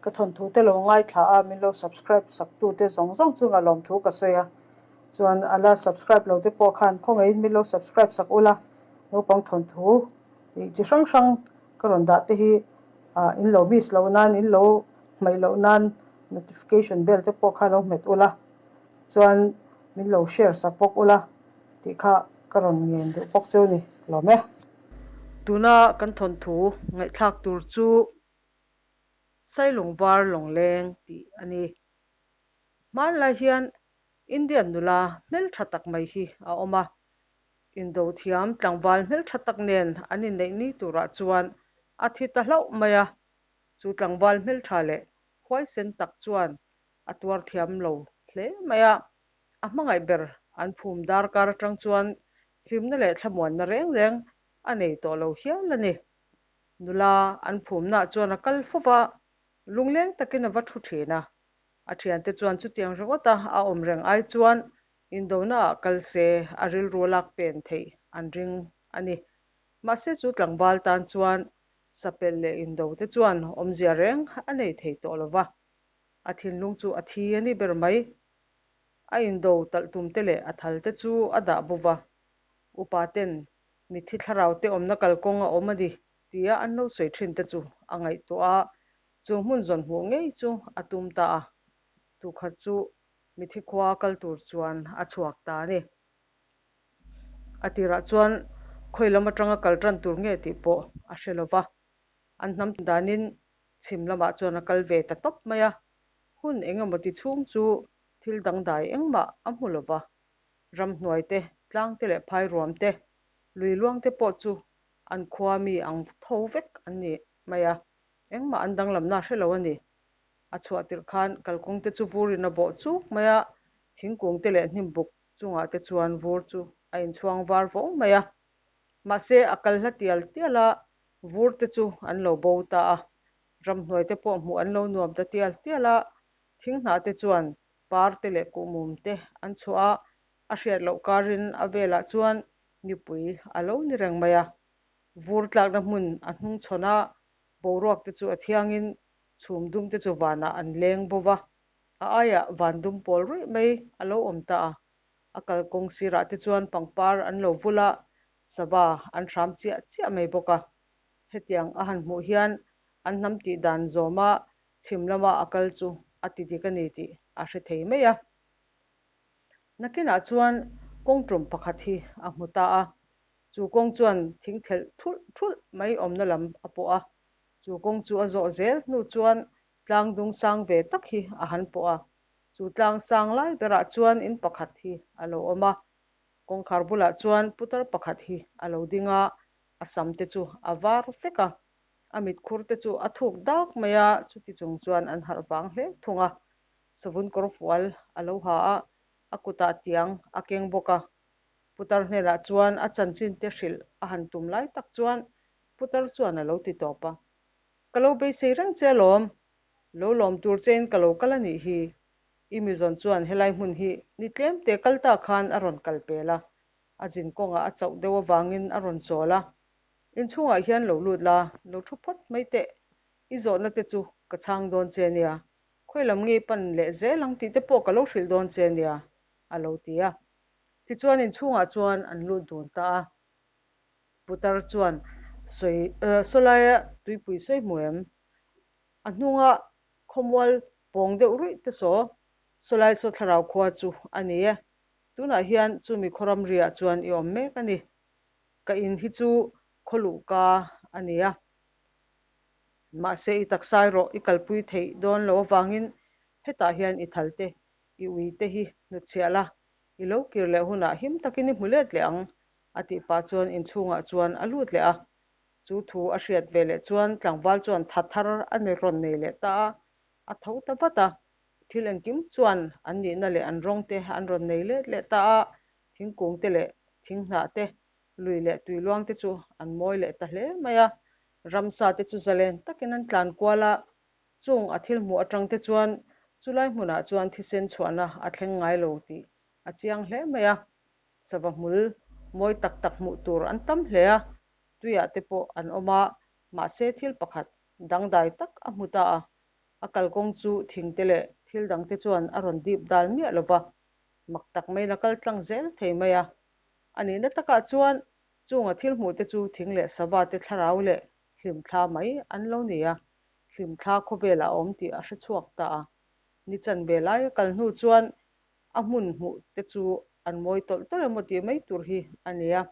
Ka thawnthu te lo ngaithla a, min lo subscribe sak tu te zawng zawng chunga lawmthu ka sawi a. Chuan a la subscribe lo te pawh khan khawngaihin min lo subscribe sak ula, naupang thawnthu ih chi hrang hrang ka rawn dah te hi ah in lo miss loh nan, in lo hmaih loh nan notification bell te pawh kha lo hmet ula, chuan min lo share sak bawk ula tih kha ka rawn ngen duh bawk cheu ni lawm e. Tuna kan thawnthu ngaihthlak tur chu Sailungvar Lawngleng tih a ni. Hmanlai hian Indian nula hmeltha tak mai hi a awm a, indo thiam tlangval hmeltha tak nen an inneih ni turah chuan a thi ta hlauh mai a, chu tlangval hmeltha leh huaisen tak chuan a tuar thiam lo hle mai a, a hmangaih ber an phum darkar atang chuan hlimna leh thlamuanna reng reng a nei tawh lo hial a ni. Nula an phumnaah chuan a kal fo va, lungleng takin a va thu thin a. A thiante chuan chutiang ringawta a awm reng ai chuan indonaah kal se a rilru lak pen theih an ring a ni. Mahse chu tlangval tan chuan sapel leh indo te chuan awmzia reng a nei thei tawh lo va, a thinlung chu a thi a ni ber mai. A indo talh tum te leh a thal te chu a dah bo va, upa ten Mitthi thlarau te awmna kalkawng a awm a ni tia an lo sawi thin te chu a ngaihtuah a, chu hmun zawn hmuh ngei chu a tum ta a, tukhat chu mitthi khua kal tur chuan a chhuak ta a ni. A tirah chuan khawi lam atanga kal tan tur nge tih pawh a hre lo va, an hnam danin chhim lamah chuan a kal ve ta tawp mai a, hun eng emaw ti chhung chu thil dangdai engmah a hmu lo va. Ramhnuai te, tlang te leh phairuam te, lui luang te pawh chu an khua mi ang tho vek an ni mai a, engmah an danglamna hre lo a ni. A chhuah tirh khan kalkawng te chu vurin a bawh chuk mai a, thingkung te leh hnim buk chungah te chuan vur chu a inchhuang var vawng mai a. Mahse a kal hla tial tial a, vur te chu an lo bo ta a, ramhnuai te pawh hmuh an lo nuam ta tial tial a, thinghnah te chuan Par te leh kuhmum te an chhuah a, a hriat loh karin a velah chuan nipui a lo ni reng mai a. Vur tlakna hmun a hnung chhawn a, boruak te chu a thiangin chhum dum te chu vanah an leng bo va, a aiah van dum pawl ruih mai a lo awm ta a. A kalkawng sirah te chuan pangpar an lo vul a, sava an hram chiah chiah mai bawk a. Hetiang a han hmuh hian an hnam tih dan zawma Chhim lama a kal chu a ti dik a ni tih a hre thei mai a. Nakinah chuan kawng tum pakhat hi a hmu ta a, chu kawng chuan thing thelh thulh thulh mai awmna lam a pawh a. Chu kawng chu a zawh zel hnu chuan tlang dung sang ve tak hi a han pawh a, chu tlang sang lai berah chuan in pakhat hi a lo awm a. Kawngkhar bulah chuan putar pakhat hi a lo ding a, a sam te chu a var vek a. A mitkhur te chu a thuk dak mai a, chuti chung chuan an harh vang hle thung a. Savun kawr fual a lo ha a, a kutah tiang a keng bawk a. Putar hnenah chuan a chanchin te hrilh a han tum lai tak chuan Putar chuan a lo ti tawp a, Ka lo beisei reng che alawm, lo lawm tur chein ka lo kal a nih hi. I mizawn chuan helai hmun hi ni tlem te kal ta khan a rawn kal pel a, a zin kawngah a chauh deuh avangin a rawn chawl a. Inchhungah hian lo lut la, lo thu phawt mai teh. I zawhna te chu ka chhang dawn che nia, khawi lam nge i pan leh zel ang tih te pawh ka lo hrilh dawn che nia, a lo ti a. Tichuan inchhungah chuan an lut dun ta a. Putar chuan sawi sawlaia tuipui sawi hmu em? A hnunga khawmual pawng deuh ruih te saw, sawlai saw thlarau khua chu a ni e. Tunah hian chumi khawram riah chuan i awm mek a ni. Ka in hi chu khaw luhka a ni a, mahse i taksa erawh i kalpui theih dawn lo avangin hetah hian i thal te, i ui te hi hnutchhiah la, i lo kir leh hunah him takin i hmu let leh ang, a tih pah chuan inchhungah chuan a lut leh a. Chu thu a hriat ve leh chuan tlangval chuan tha thar a ni rawn nei leh ta a, a tho ta vat a. Thil engkim chuan an nihna leh an rawng te an rawn nei let leh ta a, thingkung te leh thinghnah te, lui leh tuiluang te chu an mawi leh ta hle mai a. Ramsa te chu zalen takin an tlan kual a, chung a thil hmuh atang te chuan chulai hmunah chuan thisen chhuahna a thleng ngai lo tih a chiang hle mai a. Sava hmul mawi tak tak hmuh tur an tam hle a, tuiah te pawh an awm a, mahse thil pakhat dangdai tak a hmu ta a. A kalkawng chu thingte leh thil dangte chuan a rawn dip dal miah lo va, mak tak maiin a kal tlang zel thei mai a. A nihna takah chuan chunga thil hmuhte chu thing leh sava te thlarau leh hlimthla mai an lo ni a, hlimthla khawvelah a awm tih a hre chhuak ta a. Ni chanve lai a kal hnu chuan a hmun hmuh te chu an mawi tawlh tawlh emaw tih mai tur hi a ni a.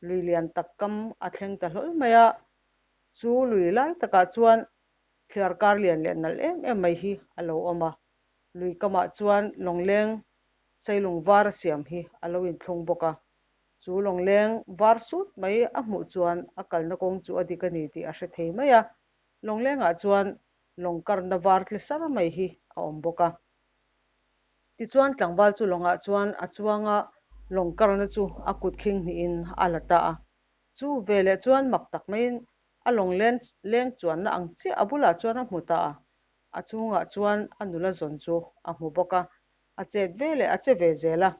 Lui lian tak kam a thleng ta hlawl mai a, chu lui lai takah chuan thliar kar lian leh nalh em em mai hi a lo awm a. Lui kamah chuan lawngleng sailung var a siam hi a lo inthlung bawk a. Chu lawngleng var sut mai a hmuh chuan a kalna kawng chu a dik a ni tih a hre thei mai a. Lawnglengah chuan lawng karna var tle sar mai hi a awm bawk a. Tichuan tlangval chu lawngah chuan a chuang a, lawng karna chu a kut khing hnihin a la ta a. Chu veleh chuan mak tak maiin a lawng len leng chuanna ang chiah a bulah chuan a hmu ta a. A chhungah chuan a nula zawn chu a hmu bawk a, a chet veleh a che ve zel a.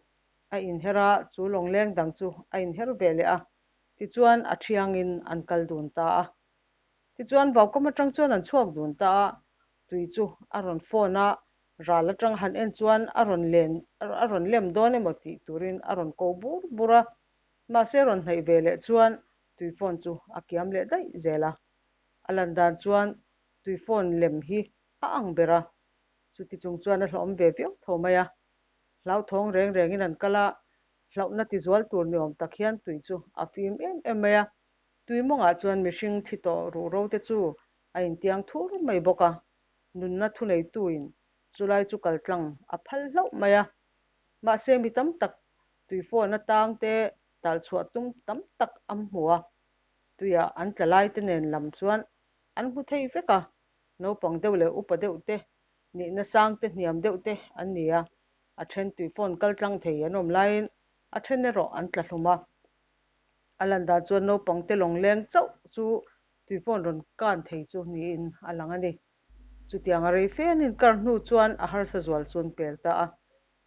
A inher a, chu lawng leng dang chu a inher ve leh a. Tichuan a thiangin an kal dun ta a. Tichuan vaukam atang chuan an chhuak dun ta a, tui chu a rawn phone a, ral atang han en chuan a rawn len a rawn lem dawn emaw tih turin a rawn ko bur bur a, mahse rawn hnaih ve leh chuan tui phone chu a kiam leh daih zel a. A lan dan chuan tui phone lem hi a ang ber a, chuti chung chuan a hlawm ve viau tho mai a. Hlauthawng reng rengin an kal a, hlauhna tizual tur ni awm tak hian tui chu a fim em em mai a. Tui mawngah chuan mihring thi tawh ruh ro te chu a intiang thur mai bawk a, nunna thuneituin chulai chu kaltlang a phal hlauh mai a. Mahse mi tam tak tui phone atang te talchhuah tum tam tak an hmu a, tuiah an tla lai te nen lam chuan an hmu thei vek a, naupang deuh leh upa deuh te, nihna sang te hniam deuh te an ni a, a then tui phone kaltlang thei an awm laiin a then erawh an tla hlum a. A lan dan chuan naupang te lawng leng chauh chu tuifawn rawn kan thei chu niin a lang a ni. Chutiang a rei fe an inkar hnu chuan a harsa zual chu an pel ta a.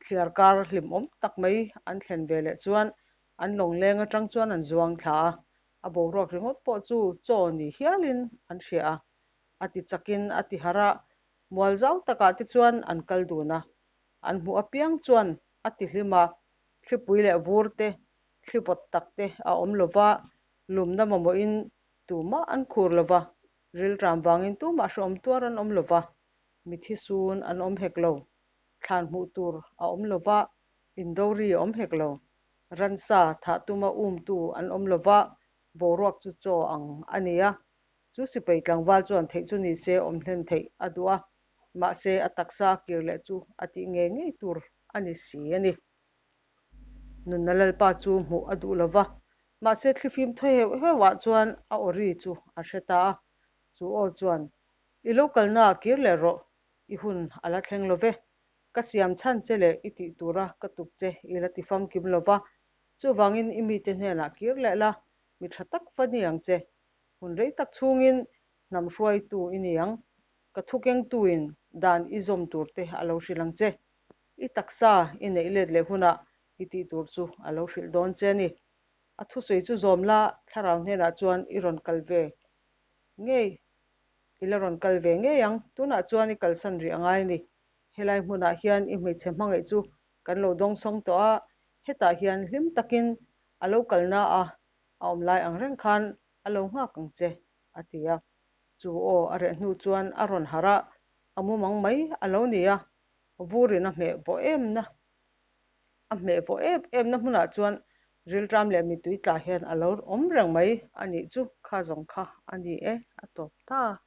Thliar kar hlimawm tak mai an thlen ve leh chuan an lawng leng atang chuan an zuang thla a, a boruak ringawt pawh chu chaw ni hialin an hria a. A ti chakin a ti harh a, mual zau takah te chuan an kal dun a. An hmuh apiang chuan a ti hlim a, thlipui leh vur te Thli vawt tak te a awm lo va, lumna mamawhin tumah an khur lo va, rilṭam vangin tumah hrehawm tuar an awm lo va, mithi sun an awm hek lo, thlan hmuh tur a awm lo va, indori a awm hek lo, ransa thah tuma umtu an awm lo va, boruak chu chaw ang a ni a. Chu sipai tlangval chuan theih chu ni se awm hlen theih a duh a, mahse a taksa a kir leh chu a tih ngei ngei tur a ni si a ni. Nunna Lalpa chu hmuh a duh lo va, mahse thlifim thaw heuh heuhah chuan a aw ri chu a hre ta a. Chu aw chuan, I lo kalnaah kir leh rawh, i hun a la thleng lo ve. Ka siam chhan che leh i tih tura ka tuk che i la ti famkim lo va, chuvangin i mite hnenah kir leh la, mi tha tak fa ni ang che. Hun rei tak chhungin hnam hruaitu i ni ang, ka thukengtuin dan i zawm turte a lo hrilh ang che. I taksa i neih let leh hunah i tih tur chu a lo hrilh dawn che a ni. A thusawi chu zawm la, thlarau hnenah chuan i rawn kal ve ngei, i la rawn kal ve ngei ang. Tunah chuan i kalsan rih a ngai a ni. Helai hmunah hian i hmeichhe hmangaih chu kan lo dawngsawng tawh a, hetah hian hlim takin a lo kalna a a awm lai ang reng khan a lo nghak ang che, a ti a. Chu aw a reh hnu chuan a rawn harh a, a mumang mai a lo ni a. Vurin a hmeh vawh emna a hmeh vawh em emna hmunah chuan rilṭam leh mittui tla hian a lo awm reng mai a nih chu kha zawng kha a ni e, a tawp ta.